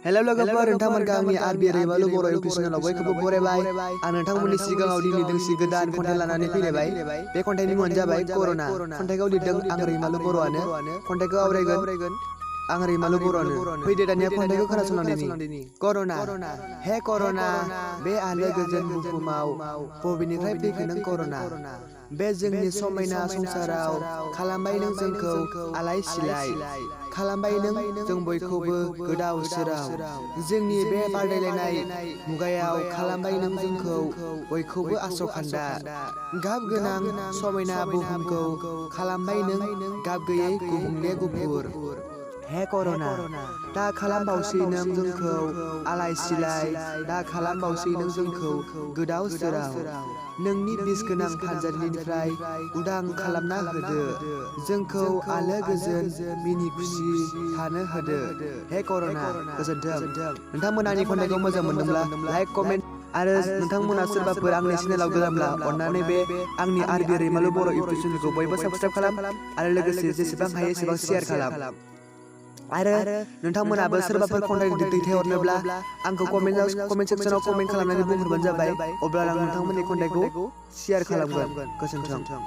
Hello लोगोफोर नोंथांमोनखौ आंनि आरबि रैमालु बर' YouTube चेनेलाव बयखौबो बरायबाय। आं नोंथांमोननि सिगाङाव दिनै दोंसे गोदान खन्थाइ लानानै फैलायबाय। बे खन्थाइनि मुङानो जाबाय कर'ना। खन्थाइखौ लिरदों आं रैमालु बर'आनो। खन्थाइखौ आवरायगोन आं रैमालु बर'आनो। फैदो दानिया खन्थाइखौ खोनासंलांदिनि। कर'ना हे कर'ना बे आलो गोजोन बुहुमाव बबेनिफ्राय फैखो नों कर'ना? बे जोंनि समायना संसाराव खालामबाय नों जोंखौ आलाय सिलाय। खालामबाय नों जों बयखौबो गोदाव सोराव। जोंनि बे बादायलायनाय मुगायाव खालामबाय नों जोंखौ बयखौबो आस'खान्दा। गाब गोनां समायना बुहुमखौ खालामबाय नों गाब गैयै गुबुंले गुफुर। हे कर'ना दा खालामबावसै नों जोंखौ आलाय सिलाय। दा खालामबावसै नों जोंखौ गोदाव सोराव। नोंनि बिस गोनां फानजारिनिफ्राय उदां खालामना होदो। जोंखौ आलो गोजोन मिनि खुसि थानो होदो। हे कर'ना गोजोन्थों। नोंथांमोना आंनि खन्थाइखौ मोजां मोनदोंब्ला लाइक कमेन्ट आरो नोंथांमोना सोरबाफोर आंनि चेनेलाव गोदानब्ला अननानै बे आंनि आरबि रैमालु बर' इउटुब चेनेलखौ बयबो साबस्क्राइब खालाम आरो लोगोसे जेसेबां हायो एसेबां शेयार खालाम। आरो नोंथांमोनाबो सोरबाफोर खन्थाइ दैथायहरनोब्ला आंखौ कमेन्ट सेक्सनाव कमेन्ट खालामनानै बुंहरबानो जाबाय। अब्ला आं नोंथांमोननि खन्थाइखौ शेयार खालामगोन। गोजोन्थों।